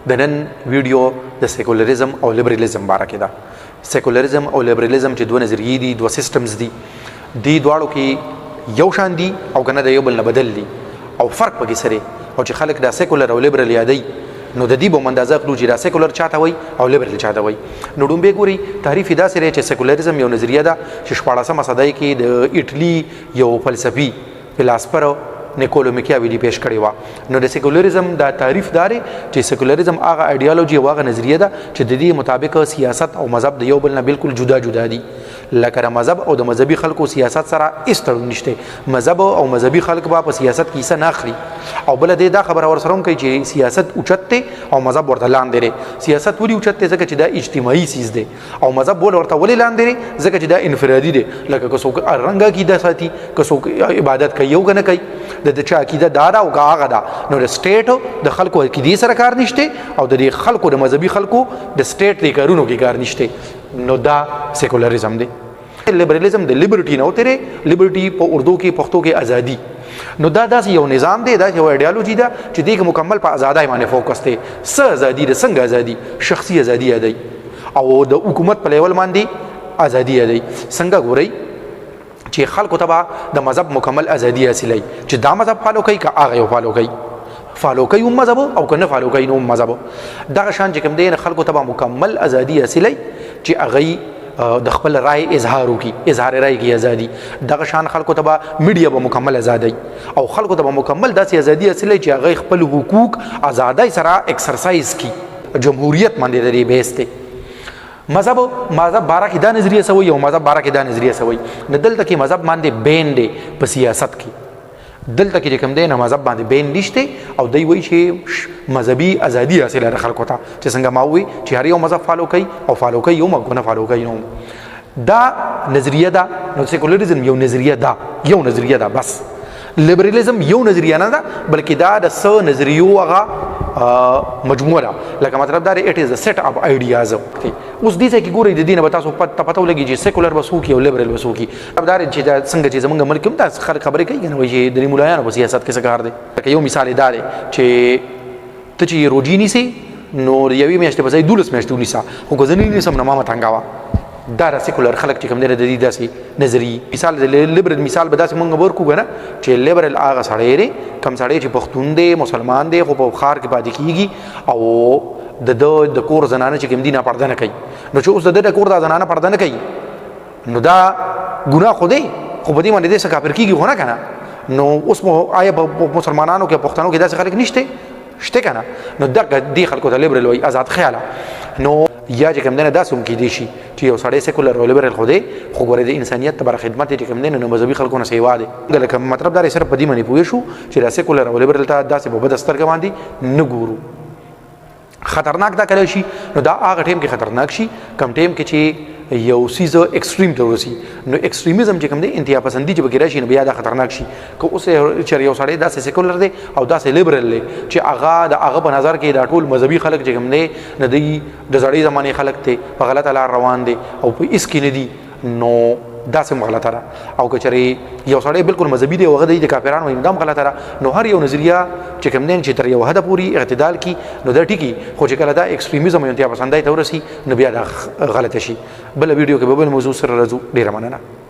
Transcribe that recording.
د نن ویډیو د سیکولریزم او لیبرالیزم باره کې ده. سیکولریزم او لیبرالیزم چې دوه نظریې دي، دوه سیستمز دي، دی دواړو کې یو شان دي او کنه د یو بل نه بدل دي او فرق پکې سره. او چې خلک دا سیکولر او لیبرال یادوي نو د دې به اندازه کړو چې دا سیکولر چاته وای او لیبرال چاته وای. نو ډومبه ګوري تعریف دا سره چې سیکولریزم یو نظریه ده چې 14مه صدۍ کې د اټلی یو فلسفي فلاسفر نیکولو میکیاویلی پیش کړی و. نو د سیکولریزم دا تعریف دار چې سیکولریزم هغه ایډیالوژي او هغه نظریه ده چې د دې مطابق سیاست او مذهب د یو بل نه بالکل جدا جدا دي. لکه د مذهب او د مذهبي خلکو سیاست سره هیڅ تړون نشته، مذهب او مذهبي خلک به په سیاست کې څه نه اخلي. او بل دې دا خبره ورسره هم کوي چې سیاست اوچت دی او مذهب ورته لاندې دی. سیاست ولې اوچت دی؟ ځکه چې دا اجتماعي څیز دی. او مذهب ول ورته ولې لاندې دی؟ ځکه چې دا انفرادي دی. لکه که څوک رنګ عقیده ساتي، که څوک عبادت کوي او که نه کوي، د چا عقیده دا ده او که هغه ده، نو د سټیټ د خلکو عقیدې سره کار نشته او د دې خلکو د مذهبي خلکو د سټیټ د کارونو کې کار نشته. نو دا سیکولریزم دی. لیبرالیزم د لیبرټي نه وتره، لیبرټي په اردو کې پښتو کې ازادي. نو دا داسې یو نظام دی، دا یو ایډیالوژي ده چې دې کې مکمل په ازادۍ باندې فوکس دی. څه ازادي ده؟ څنګه ازادي؟ شخصي ازادي ده او د حکومت په لیول باندې ازادي ده. څنګه ګورئ چې خلکو ته به د مذهب مکمل ازادي حاصلوي چې دا مذهب فالو کوي که هغه یو فالو کوي، فالو کوي هم مذهب او که نه فالو کوي نو هم مذهب. دغه شان چې کوم دی خلکو ته به مکمل ازادي حاصلوي چې هغوی د خپل رائے اظهار وکړي، اظهار رائے کې ازادي. دغه شان خلکو ته به میډیا به مکمل ازادي او خلکو ته به مکمل داسې ازادي حاصلوي چې هغوی خپل حقوق ازادۍ سره اکسرسایز کړي. جمهوریت باندې د دې بیس دی. مذهب باره کې دا نظریه سوی او مذهب باره کې دا نظریه سوی. نو دلته کې مذهب باندې بین دی په سیاست کې. دلته کې کوم دی نه مذهب باندې بین نشته او دی وایي چې مذهبي ازادي حاصله ده خلکو ته، چې څنګه ما ووایي چې هر یو مذهب فالو کوي او فالو کوي یو مګ نه فالو کوي. نو دا نظریه ده. نو سیکولریزم یو نظریه ده، یو نظریه ده بس. لیبرالیزم یو نظریه نه ده بلکې دا د څه نظریو هغه مجموعه ده. لکه مطلب دا دی it is a set of ideas. اوس دې ځای کې ګورئ د دې نه به تاسو پته ولګي چې سیکولر به څوک او لیبرال به څوک. دا دی چې دا څنګه چې زمونږ ملک هم داسې خلک خبرې کوي که نه، وایي چې د دې ملایانو په سیاست کې څه کار دی. لکه یو مثال یې دا دی چې ته چې روجي نیسې نو یوې میاشتې په ځای 12 میاشتې ونیسه، خو که زه نه نیسم نو ما مه تنګوه. دا د سیکولر خلک چې کوم دی د دې داسې نظریې. مثال د لیبرال مثال به داسې مونږ ورکړو که نه چې لیبرال هغه سړی دی کوم سړی چې پښتون دی، مسلمان دی، خو په ښار کې پاتې کېږي او د ده د کور زنانه چې کوم دی نه پرده نه کوي. نو چې اوس د ده د کور دا زنانه پرده نه کوي نو دا ګناه خو دی، خو په دې باندې دی څه کافر کېږي خو نه که نه. نو اوس مو آیا په مسلمانانو کې پښتنو کې داسې خلک نشته؟ شته که نه. نو دغه دې خلکو ته لیبرال وایي، ازاد خیاله. نو یا چې کوم دی نه داسې هم کېدای شي چې یو سړی سیکولر او لیبرال خو دی، خو ګورې د انسانیت ته بر خدمت چې کوم دی نه مذهبي خلکو نه سیوا دی. لکه مطلب دا دی صرف په دې باندې پوه شو چې دا سیکولر او لیبرال ته داسې په بده سترګه باندې نه ګورو. خطرناک دا کلی شي نو دا هغه ټیم کې خطرناک شي کم ټیم کې چې یو څیز ایکستریم ته ورسي. نو ایکستریمیزم چې کوم دی انتها پسندي چې پکې راشي نو بیا دا خطرناک شي. که اوس چېرې یو سړی داسې سیکولر دی او داسې لیبرل دی چې هغه د هغه په نظر کې دا ټول مذهبي خلک چې کوم دی نه دی د زړې زمانې خلک دی په غلطه لار روان دی او په هیڅ کې نه دي، نو داسې هم غلطه ده. او که چېرې یو سړی بالکل مذهبي دی او هغه د کافرانو وایي نو دا هم غلطه ده. نو هر یو نظریه چې کوم دی چې تر یو حده پورې اعتدال کړي نو دا ټیک وي، خو چې کله دا ایکستریمیزم او انتها پسندۍ ته ورسي نو بیا دا غلطه شي. بله ویډیو کې به بل موضوع سره راځو. ډېره مننه.